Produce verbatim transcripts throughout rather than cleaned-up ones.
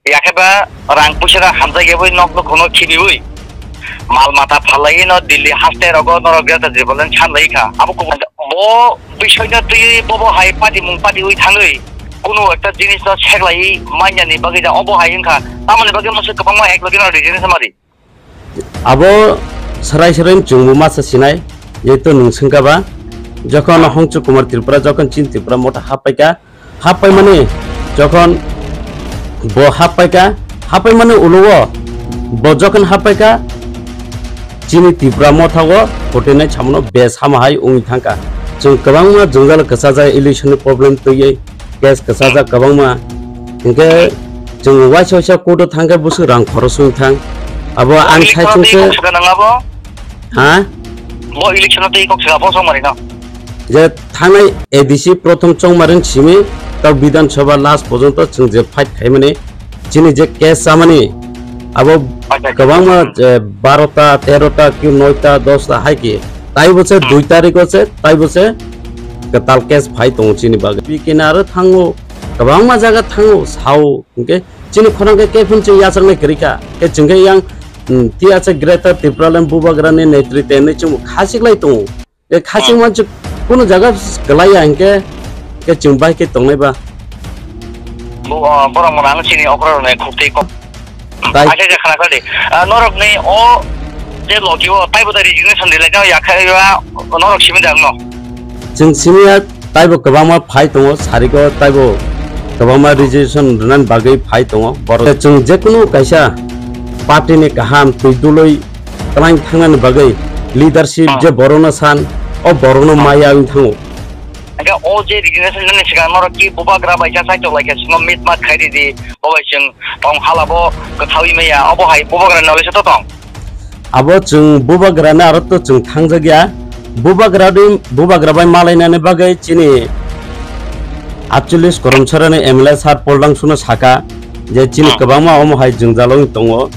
Yakhe ba rang puisa rok hamjak yawi nok nukhungno khiniwi mal mata phalaiwi no Delhi haste rogo norok Greater Tipraland sanlai kha. Abo kubun bo bisoi no twi bobo hai patimung patiwi thangwi kunu ekta jinis no seklaiwi manya ni bagwi da obo hai wngkha. Tamoni bagwi masa kwbangma ek logi no rijini samari. Abo sarai sarai chwngbo masa sinai, jehetu nwng swngkha ba, jokhon Hongchu Kumar Tripura, jokhon chin Tripura motha happaikha, happaimani, jokhon bo happaikha, happaimani ulo o, bo jokhon happaikha, chini Tripura motha o, hotenai samono bes hama hai wngwi thangkha. Chwng kwbangma jwngjal kwchajak election ni problem twiwi, case kwchajak kwbangma. Hinkhe chwng waisa waisa court o thangkhe bwswk rang khoroswi thang. Abo ang sai chwngkhe. Ha? Bo election o tei kok swnam bo chongmari no. Je thangnai A D C prothom chongmari simi, ta Bidhan Sabha last porjonto chwng je fight khaimani, chini je case chamani, abo kwbangma, eh, barota, terota, ki noita, dosta hai ki. Taibo se dui tarikh o se, taibo se kwtal case phai tongo chini bagwi. P K ni aro thango, kwbangma jaga thango, sao, hinkhe chini khorang khe kephun chwng yachaknai kwrwi kha. Khe chwng khe yang, mm, tiya se Greater Tipraland Bubagra ni netritwa hinwi chwng khachiklai tongo. E khaching manchuk kunu jaga kwlaiya hinkhe, khe chwng bai khe tongnai ba. Bo, ah, borok mano ang chini okra rok nai khuk tei kok. Tai- Acha, acha, khana khadi. Ah, norok ni o je logi o taibo da resignation di lai ya kha ya norok simi da no. Chwng simi ya taibo kwbangma phai tongo, sariko taibo kwbangma resignation rwnani bagwi phai tongo. Borok chwng jekunu kaisa party ni kaham twi dului Twlang thangnani bagwi leadership je borokno san, o borokno maya wng thango. Hingke o je resignation ni swkang norok ki bubagra bai kha saitok lai kha simo meet mat khai ridi, bo bai chwng tong hala bo kwthawi maya, obo hai bubagra ni knowledge to tong. Abo chwng bubagra ni aro to chwng thangjak ya. Bubagra di, bubagra bai malainani bagwi chini atchollis Koromsarani M L A sir Poldang suno saka je chini kwbangma omo hai jwngjal wng tongo.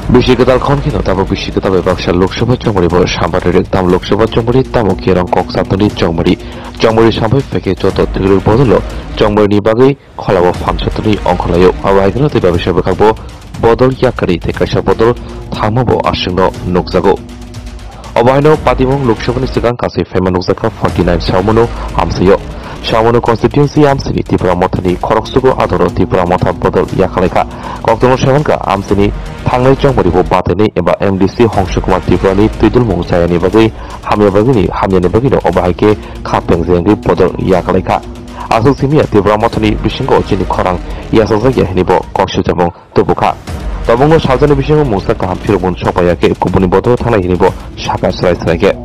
Bisi kwtal khon kheno tabuk bisi kwtal bai baksa Lok Sabha chongmari bo sambar rik tam Lok Sabha chongmari tamo kerong kok satoni chongmari. Chongmari sambai phaikhe joto twrwi bodolo chongmari ni bagwi kholao phan satoni ongkhorlaio. Abo hai kheno tei babisa bwkhak bo bodol yakarwi tei kaisa bodol thangma bo aswkno nukjago. Obo haino patimung Lok Sabha ni swkang kasui phaima nukjakha forty nine Saumano amsaio. Saumano constituency amsini Tipra Mothani khoroksugo adoro Tipra Motha bodol yakalaikha. Koktono saimankha amsini thangnai chongmari bo batainai eba M D C Hongsu Kumar Tripura ni twidulmung chayani bagwi hamya bagwini hamyani bagwino obo hai khe kha pengjengwi bodol yakalaikha. Aswk simiya Tipra Mothani bisingo chini khorang yachakjakya hwnwi bo kok swijamung tubukha. Tabukno saljakni bisingo mungsa kaham phirokmung sokpaiya khe kubuni bodol thangnai hwnwi bo sakha swrai swrai khe.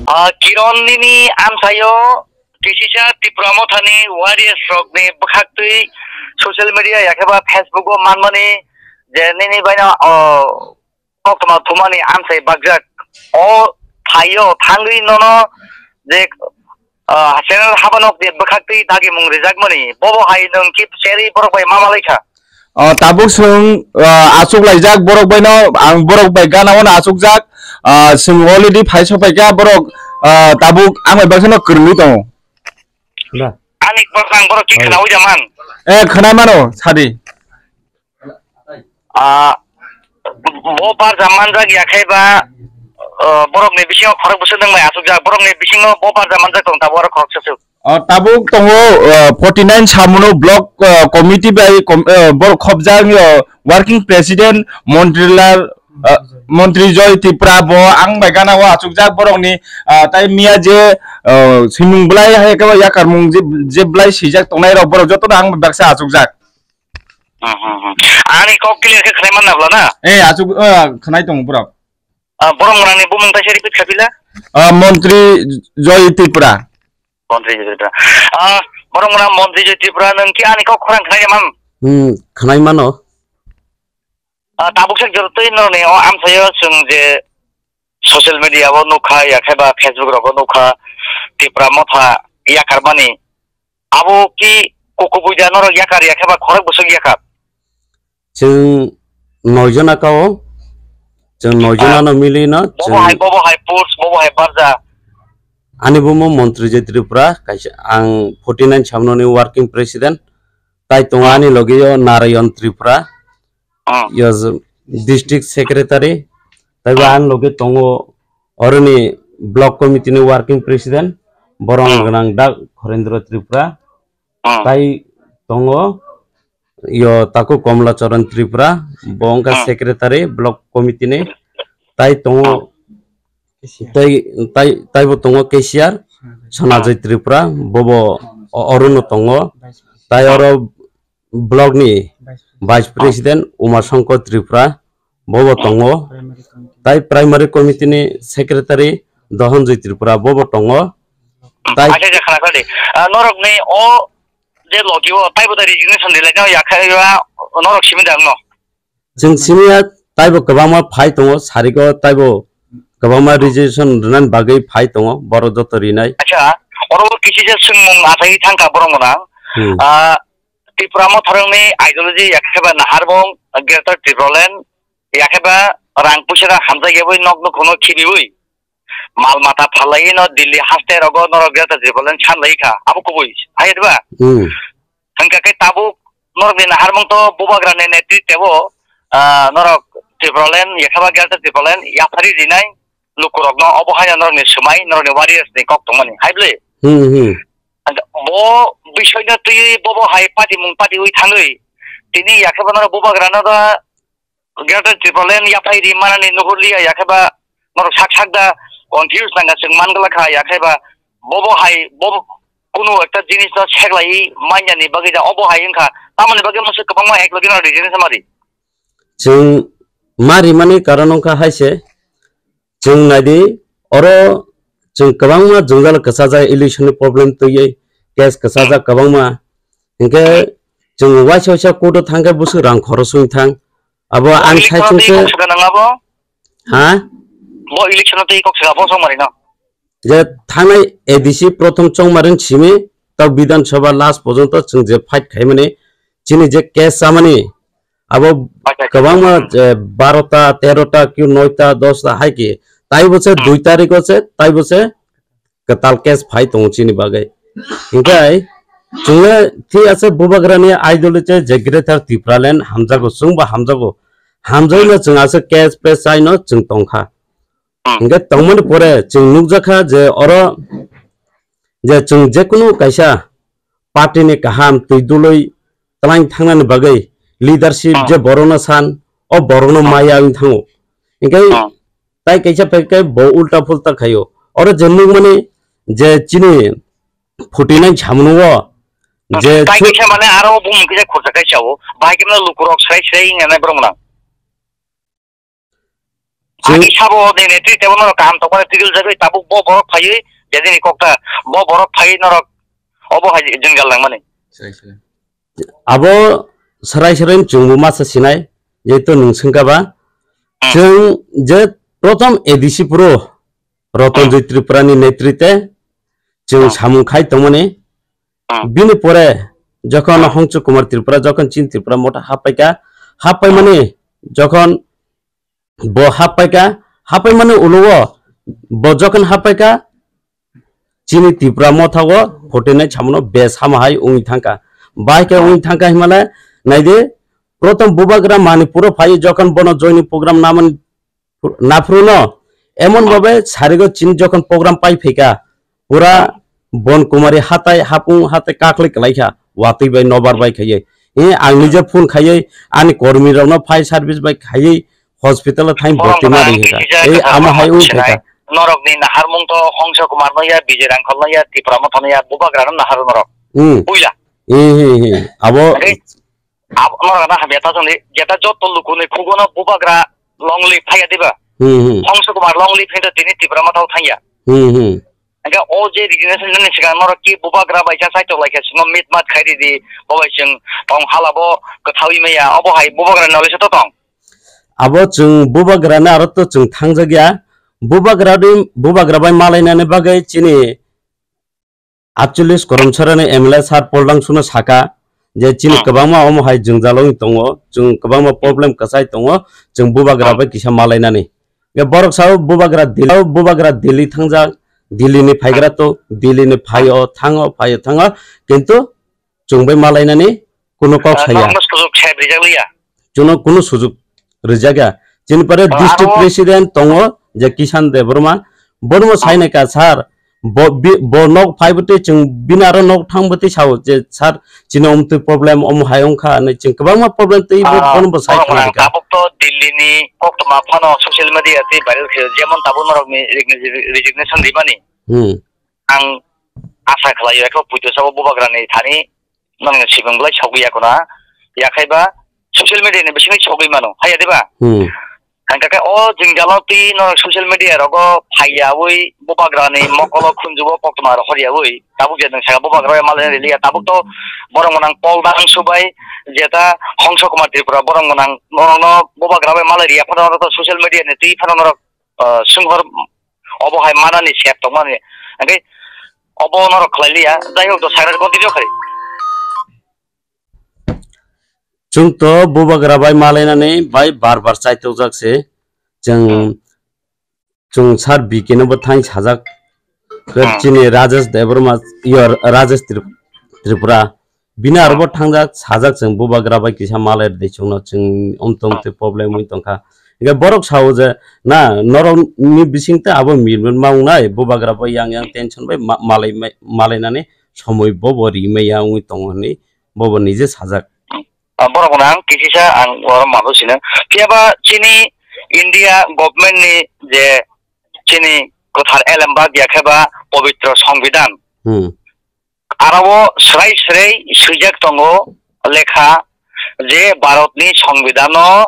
Ah, Kiron nini amsaio kisisa Tipra Mothani warriors rokni bwkhaktwi social media yakhe ba Facebook o manmani je nini baino, oh, koktwma thumani amsai bakjak. O phaio thangwi nono je, ah, channel habanok je bwkhaktwi dagimung rijakmani, bobo hai nwng khe cherwi borok bai ma malaikha. Ah, tabuk chwng, ah, achuk laijak borok baino, ang borok bai gana-o no achukjak. Ah, chwng already phai sokphaikha borok, ah, tabuk ang bai baksa no kwrwngwi tongo. Ani borok ang borok khe khwnaui da man. Eh, khwnai mano, sadi. Ah, bo barja manjak ya khe ba, ah, borokni bisingo khorok bwswk nwng bai achukjak, borokni bisingo bo barja manjak tong tabuk oro khoroksa swk. Ah, tabuk tongo, ah, forty nine Saumano block, ah, committee bai com-, ah, borok khopjak, ah, working president Montrilal, ah, Montri Joy Tripura bo ang bai gana o achukjak borokni, ah, tai miya je, ah, swimung belai hai khe yakarmung je, je belai swijak tongnai rok borok jotono ang bai baksa achukjak. Hmm, hmm, hmm. Ani kok clear khe khwnai manna bwla na? Eh, achuk, ah, khwnai tongo borok. Ah, borok mwnani bumung taisa repeat kha pila? Ah, Montri Joy Tripura. Montri Joy Tripura. Ah, borok mwnang Montri Joy Tripura nwng khe ani kok khorang khwnai man? Hmm, khwnai mano. Ah, tabuk sak jor twi norni o amsaio chwng je social media o nukha, ya khe ba Facebook rogo nukha, Tipra Motha yakarmani. Abo ki kukubuida norok yakar ya khe ba khorok bwswk yakar? Chwng noi jona kao, chwng noi jona no mili no, bobo hai, bobo hai post, bobo hai barja. Ani bumo Montri Joy Tripura, kaisa ang forty nine Saumano ni working president. Tai tongo ani loge o Narayan Tripura, Hmm. yo z-, district secretary. Taibo Hmm. ani loge tongo oroni block committee ni working president, borong Hmm. gwnang Dak Khorendra Tripura. Hmm. Tai tongo yo taku Komla Charan Tripura, bo wngkha Hmm. secretary block committee ni. Tai tongo Hmm. tai, tai, taibo tongo cashier, Sanajay Tripura, bobo o-, orono tongo. Tai oro block ni vice president Uma Shankar Tripura, bobo tongo. Tai primary committee ni secretary Dohonjoy Tripura, bobo tongo. Tai Acha, acha, khana khadi. Ah, norok ni o je logi o, taibo da resignation di lai, no, ya kha, ya, norok simi da, no? Chwng simi ya, taibo kwbangma phai tongo, sarigo taibo kwbangma resignation rwnani bagwi phai tongo, borok joto rinai. Acha, oro kisi je swngmung athai thangkha borok mwnang. Hmm. Ah, Tipra Motharwngni ideology yakheba Naharbong, Greater Tipraland, yakheba rang puisa da hamjak yawi nok nukhungno khibiwi. Mal mata phalai no Delhi haste rogo norok Greater Tipraland sanlai kha. Abo kubui. Hai diba? Hmm. Hingka khe tabuk norok ni naharmung to Bubagra ni netritwo, ah, norok Tipraland, yakheba Greater Tipraland, yaphari rinai lukurokno obo haino norok ni swmai, norok ni warriors ni kok tongmani. Hai bwle? Hmm, hmm. Hingka bo bisoi no twi bobo hai pati mung pati wi thangwi. Tini yakheba norok Bubagra no da Greater Tipraland yaphai ri manani nuhurliya, yakheba norok sak sak da confuse nangkha, chwng mangla kha, yakheba bobo hai, bobo kunu ekta jinis no seklai manyani bagwi da obo hai wngkha, tamoni bagwi masa kwbangma eklogi no rijini samari. Chwng ma rimani karon wngkha hai se, chwng naidi oro chwng kwbangma jwngjal kwchajak election ni problem twiwi case kwchajak kwbangma, hinkhe chwng waisa waisa court o thangkhe bwswk rang khoroswi thang. Abo Bo ang election sai o twi chwngse kok swkang nang abo? Ha? Bo election o twi kok swkang abo song mari no? Je thangnai A D C prothom chongmarin simi tok Bidhan Sabha last porjonto chwng je fight khaimani chini je case chamani abo Acha, acha. Kwbangma je barota, terota, kyu noita, dosta hai ki taibo se Hmm. dui tarikh o se taibo se kwtal case phai tongo chini bagwi. Hinkhe chwngno thik ase Bubagrani ideology je Greater Tipraland hamjago, chwngbo hamjago. Hamjagwino chwng ase case pes chaino chwng tongkha. Hmm. Hinkhe tongmani pore chwng nukjakha je oro je chwng jekunu kaisa party ni kaham twi dului twlang thangnani bagwi leadership Hmm. je borokno san, o borokno Hmm. maya wng thango. Hinkhe Hmm. Tai kaisa pekhe bo ulta pulta khaio. Oro je nukmani je chini phutinai samungo je tai chu- kaisa mane aro bumung kisa khursa kaisa o. Bahai khe mane lukurok srai srai wngya nai borok mwnang. Chwng- Ani sabo ni netri tebo no kaham tokmani tigil jagwi tabuk bo borok phaiwi je nini kokta bo borok phaiwi norok obo hai jwngjal nangmani. Srai srai. Abo srai srai chwngbo masa sinai, jehetu nwng swngkha ba. Hmm. Chwng je prothom A D C Pro Rotonjoy Hmm. Tripura ni netrite chwng Hmm. samung khai tongmani. Hmm. Bini pore jokhon Hmm. Hongsu Kumar Tripura, jokhon chin Tripura motha happaikha, happaimani Hmm. jokhon Bo happaikha, happaimani ulo o bo jokhon happaikha, chini Tipra motha o photinai samono bes hama hai wngwi thangkha. Bahai khe wngwi thangkha hinmale, naidi, prothom Bubagra Manipur o phai jokhon bono joining program naman naphruno, emon babe sarigo chini jokhon program pai phaikha, pura Bon Kumari hatai hapung hatai kakli kwlaikha, watwi bai nobar bai khaiwi. E, ang nije phone khaiwi, ani kormi rokno fire service bai khaiwi, hospital o thang borok borti ma ri kisa hika. Ei, ama hai wng sinai, thaka. Norok ni naharmung to Hongsa Kumar no ya, Bijay Rangkhol no ya, Tipra Motha no ya, Bubagra no nahar norok. Hmm. Puila. Hmm, hmm, hmm. Abo Ei, Ab-, norok na hamya ta songdi, jeta joto luku ni khugo no Bubagra long live phaiya diba? Hmm, hmm. Hongsa Kumar long live hinto tini Tipra Motha o thangya. Hmm, hmm. Hingke o je resignation ni sikang norok ki Bubagra bai cha saitok lai khe simo mit mat khai ridi, bo bai chwng tong hala bo kwthawi maya, obo hai Bubagra ni knowledge to tong. Abo chwng Bubagra ni aro to chwng thangjak ya. Bubagra di, Bubagra bai malainani bagwi chini Atcholish Koromsarani M L A sir Poldang Suno saka je chini kwbangma omo hai jwngjal wng tongo, chwng kwbangma problem kwchai tongo, chwng Bubagra bai kisa malainani. Ge borok sao Bubagra Delhi, Bubagra Delhi thangjak, Delhi ni phaigra to, Delhi ni phaio, thango, phaio, thango, kintu chwng bai malainani Kuno kok saya. Norokno sujuk saya rijak liya. Chwngno kunu sujuk rijak ya. Chini pore, ah, district aro president tongo je Kishan Debbarma, bono bo, ah, sainai ka, sir, bo, bi-, bo nok phai bwtwi chwng bini aro nok thang bwtwi sao je, "Sir, chini omtwi problem, omo hai wngkha," hinwi chwng kwbangma problem twi bo, ah, bono bo sai bono khna rwkha. Tabuk to Delhi ni koktwma phano social media twi viral khe, jemon tabuk norok ni resignation rimani. Hmm. Ang asa khlai o ekho puito sabo bubagra ni thani nang sibung belai sogwi ya khuna, ya khai ba social media ni bisingni sogwi mano, haya diba? Hmm. Hangka khe o jwngjalo twi no social media rogo phaiyawi bubagra ni mokolo khunjubo koktwma rohor yawi, tabuk je nwng saka bubagra bai malai rili ya, tabuk to borok gwnang Paul Dang Subai, jeta Hongso Kumar Tripura, borok gwnang norokno bubagra bai malai riya phano norok to social media ni twi phano norok, ah, swnghor obo hai manani sep tongmani. Hingke obo norok khlai liya, jai hok do sakra continue khai. Chwng to bubagra bai malainani bai bar bar chaitokjak se. Chwng, hmm, chwng sir B K no bo thain sajak. Hmm. Chini Rajesh Debbarma, yo, Rajesh Trip-, Tripura. Bini, hmm, aro bo thangjak, sajak chwng bubagra bai kisa malai rwdi chwngno, chwng omtwi omtwi problem wngwi tongkha. Hingke borok sao je, na, norokni bisingtwi abo mirmir ma wngnai, bubagra bai yang yang tension bai ma-, malai mai-, malainani somoi bobo rimai ya wngwi tongo hinwi bobo nije sajak. Ah, borok gwnang kisisa ang oro mabo sino. Phiya ba chini India government ni je chini kwthar elem bak ya khe ba pobitro songbidan. Hmm. Aro o swrai swrai swijak tongo lekha je Bharatni songbidan o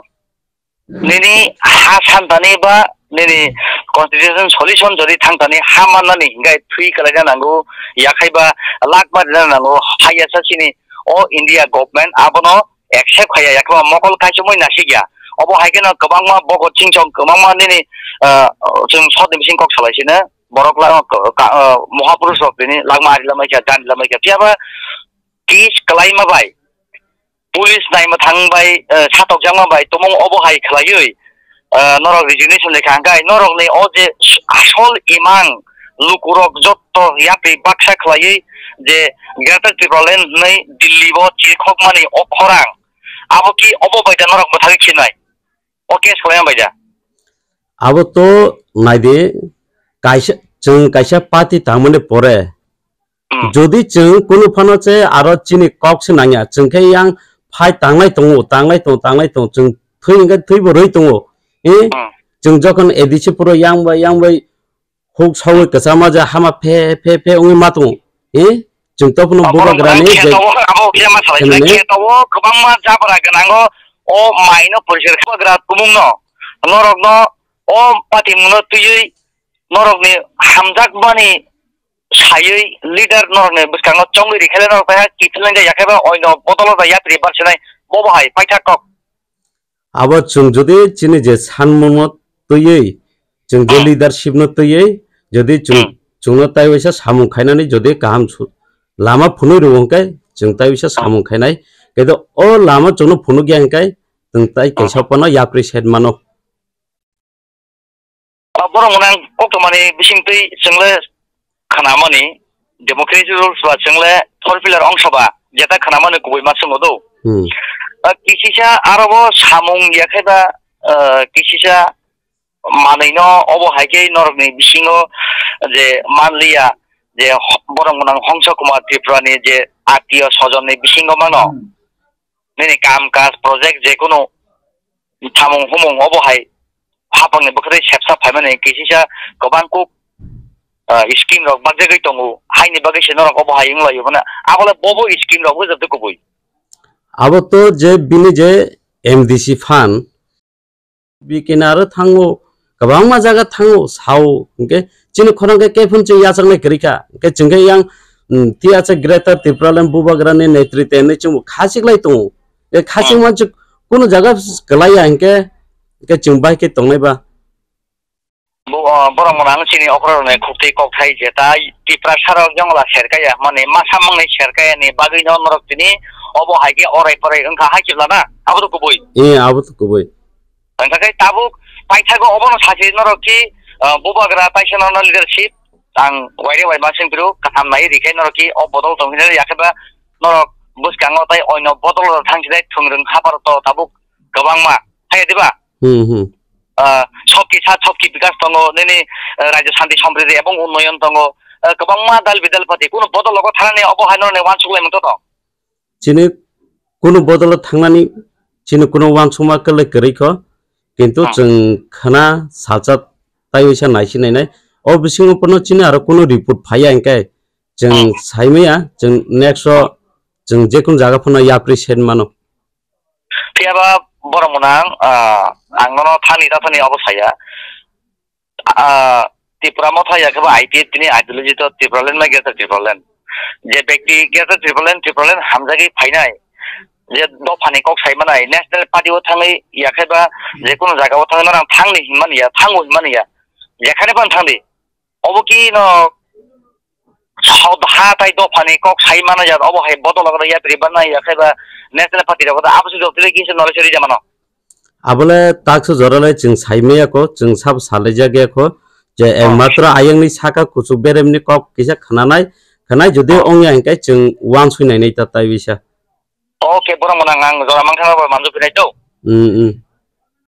nini ha santani ba nini constitution solution jodi thangtani ha mannani hingai thwi kalaina nango, yakhai ba lakma rina nango, hayasa chini o India government abono accept khaiya, yakhai ba mokol kaichomwi nasikya. Obo hai kheno kwbangma bogo chingchong kwbangma nini, ah, chwng sotni bising kok salai sino borok la, ka, ah, mohapurush rok tini lakma ari lamai kha, jani lamai kha. Phiya ba case kwlaima bai, police naima thang bai, eh, satokjakma bai, tumung obo hai khwlaiwi, eh, norok resignation lekha hwnkhe, norokni o je asol imang lukurok jotto yapri baksa khwlaiwi je Greater Tipraland hinwi Delhi o chirikhokmani o khorang, abo ki obo bai da norok mwthagwi khinai? O case khwlaima bai da? Abo to naidi, kaisa, chwng kaisa party tangmani pore, hmm, jodi chwng kunu phano se aro chini kok se nangya, chwng khe yang phai tanglai tongo, tanglai tongo, tanglai tongo, chwng thwi hwnkhe thwibo rwi tongo. Eh? Hmm. Chwng jokhon A D C phuru yang bai, yang bai huk sawi kwchama je hama phe, phe, phe wngwi ma tongo. Eh? Chwng to phano bubagrani je kheto o, abo khe ma salai kheto o, kwbangma jabra gwnango, o maino poriskar khe bubagra tumungno, norokno, o patimungno twiwi, norokni hamjakmani saiwi leader norokni bwskango chongwi rikhaile norok taiha kiphilnai de yakheba oino bodolo da yapri barsinai bobo hai paithak kok. Abo chwng jodi chini je sanmungno twiwi, chwng je, hmm, leadership no twiwi, jodi chwng, hmm, chwngno tai waisa samung khainani jodi kaham su-, lama phunui rwo hwnkhe chwng tai waisa, hmm, samung khainai. Kaido o lama chwngno phunukya hwnkhe chwng tai, hmm, kaisa phano yapri side mano. Ah, borok mwnang koktwmani bisingtwi chwngle khnamani, democracy rules ba chwngle four pillar ongsa ba jeta khnamani kubui ma swngo do. Hmm. Ah, kisisa arobo samung yakhai ba, ah, kisisa manwino obo hai khe norokni bisingo je manliya je ho-, borok mwnang Hongsa Kumar Tripurani je atiyo sojonni bisingo mano. Hmm. Nini kam kaj project je kunu thamung humung obo hai hapangni bwkhwtwi sepsa phaimani kisisa kwbang kuk, ah, scheme rok bakjagwi tongo, haini bagwi se norok obo hai wnglaio hwnna, abole bobo scheme rok wngjakde kubui. Abo to je bini je M D C fund, B K naro thango, kwbangma jaga thango, sao, hwnkhe chini khorang khe kephun chwng yachaknai kwrwi kha, hwnkhe chwng khe yang, mm, tiya cha Greater Tipraland bubagrani netrite hinwi chwngbo khachik lai tongo. E khachik, hmm, manchuk kunu jaga kwlaiya hwnkhe, hwnkhe chwng bai khe tongnai ba. Bo, ah, borok mwnang chini okra rokni khuktwi kokthai jeta Tiprasa rok jongla serkaya, mane masa mangni serkaya ni bagwi no norok tini obo hai khe orai porai wngkha hai kiphilana, abo to kubui. Eh, abo to kubui. Wngkha khe tabuk paithago obono sachi norok ki, ah, bubagra taisa norokno leadership ang waire wai ma sengphuru kaham nai rikhe norok ki o bodol tong hwnwi yakhe ba norok bwskango tai oino bodol thangsinai thwngrwng haparo to tabuk kwbangma, hai diba? Hmm, hmm. Ah, sobki sa sobki bikas tongo, nini, ah, Rajya Shanti Sampriti ebong unnoyon tongo, ah, kwbangma dal bidal pati, kuno bodol logo thanani obo hai norni wansuk lai mungto tong? Chini kuno bodolo thangnani chini kuno wansukma kwlwi kwrwi kho, kintu Hmm. chwng khna salsa tai waisa naisi nainai. O bisingo pono chini aro kuno report phaiya hwnkhe chwng Hmm. saimaya, chwng next o chwng jekun jaga phano yapri sen mano. Phiya ba borok mwnang, ah, ang nono thani ta thani obo saya. Ah, Tipra motha ya khe ba I P F T ni ideology to Tipraland ma Greater Tipraland. Je bekti Greater Tipraland, Tipraland hamjagwi phainai, je dophani kok sai manai, National Party o thangwi ya khe ba je kono jaga o thangwi norang thangni hinmani ya, thango hinmani ya, jekhane phano thangdi. Obo ki no sod ha tai dophani kok sai manai ya, obo hai bodol ya, yapri banai ya khe ba National Party rok da abo se jotile kinse knowledge ri jamano. Abole taksa jorale chwng saimaya kho, chwng sabo salaijak ya kho, je Oh. ekmatro ayangni saka kuchuk beremni kok kisa khnanai, khnai jodi Oh. ongya hwnkhe chwng wansui nainai ta tai bisa. Okay, borok mwnang ang jora mangthana ba manju phinai to. Mm, mm.